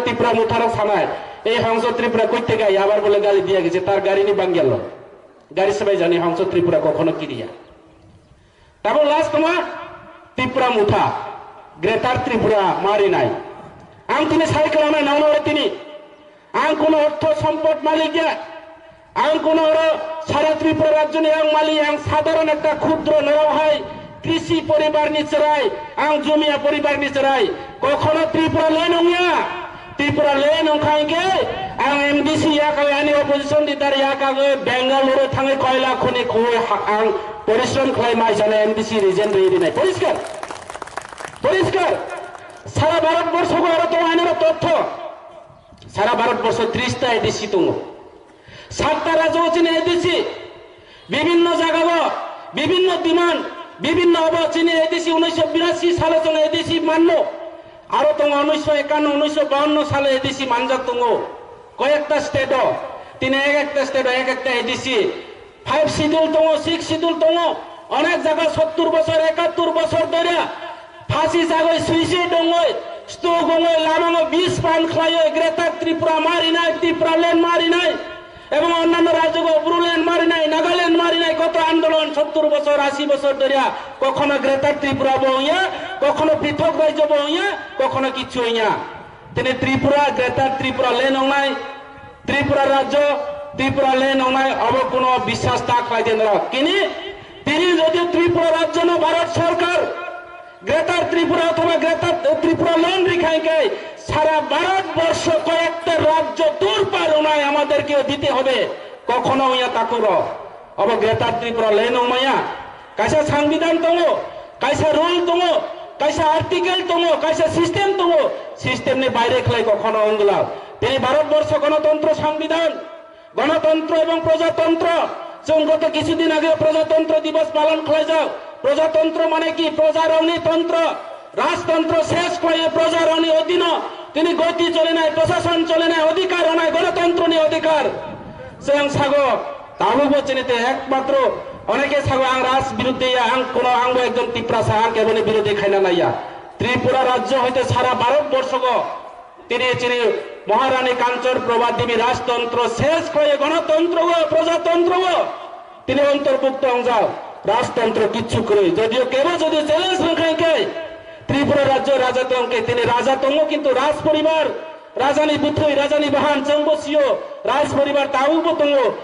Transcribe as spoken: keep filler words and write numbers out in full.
Tripura mutharok sanai, "Ei Hongso Tripura koitte gai, abar bole gali diya gese tar gari ni bangel lo." Gari sabai jani Hongso Tripura kokhono kiriya. Tabo last tongma Tripura mutha, Greater Tripura marinai. Ang tini sai kwlanai nangno ore tini. Ang kuno ortho sompot malik ya. Ang kuno oro sara Tripura rajyoni ang malik, ang sadharon ekta khudro norok hai krisi poribar ni chwrai, ang jumia poribar ni chwrai. Kokhono Tripura le nongya. Tripura le nongkha hingke ang M D C yakagwi ani opposition leader yakagwi Bengaluru thangwi koila khuni khoi ha-, ang porishrom khlai mai jana M D C resign rwi rinai. Poriskar. Poriskar. Sara Bharat borsho go aro tongo ani oro totho. Sara Bharat borsho tris ta A D C tongo. Satta rajyo chini A D C, bibinno jagao, bibinno demand, bibinno obo chini A D C unisho birasi salo chwng A D C manno. Aro tongo unisho ekanno, unisho bawanno salo A D C manjak tongo. Koyekta state o, tini ek ekta state o ek ekta A D C. Five schedule tongo, six schedule tongo. Onek jaga sottur bosor, ekattur bosor dore phasi jagoi, suicide ongoi, stroke ongoi, lamango bis pan khlaioi, Greater Tripura marinai, Tripura land marinai, ebong onnanno rajyogo Bru land marinai, Nagaland marinai, koto andolon sottur bosor, asi bosor dore kokhono Greater Tripura bo wngya, kokhono prithok rajyo bo wngya, kokhono kichu wngya. Tini Tripura, Greater Tripura land wngnai, Tripura rajyo, Tripura land wngnai, obo kuno biswas ta khlai de norok. Kini, tini jodi Tripura rajyo no Bharat Sarkar Greater Tripura othoba Greater Tripura land rikha hingke sara Bharat borsho koyekta rajyo tur par wngnai, amaderke dite hobe. Kokhono wngya takhuk rok. Obo Greater Tripura land wngmaya. Kaisa sangbidan tongo, kaisa rule tongo, kaisa article tongo, kaisa system tongo, system ni baire khlai kokhono wngwlak. Tini Bharat borsho gonotontro sangbidan, gonotontro ebong projatontro, chwng goto kichu din age projatontro divos palon khlaijak. Projatontro mane ki? Projarokni tontro. Rajtontro ses khlaiwi projarokni odino tini goti cholinai, prosason cholinai, odhikar rwnai, gonotontroni odhikar. Chwng sago, tabukbo chini te ekmatro oneke sago, "Ang raj biruddhe ya, ang kono, angbo ekjon Tiprasa, ang keboni biruddhe khaina naiya." Tripura rajyo hoite sara Bharat borshogo tini chini Maharani Kanchor Prabha Devi rajtontro ses khlaiwi gonotontrogo, projatontrogo tini ontorbukto wngjak, rajtontro kichu kwrwi. Jodio kebo jodi challenge rwkha hingke Tripura rajyo raja tongkhe, tini raja tongo, kintu raj poribar, rajani bwthwi, rajani bahan chwngbo sio, raj poribar tabukbo tongo.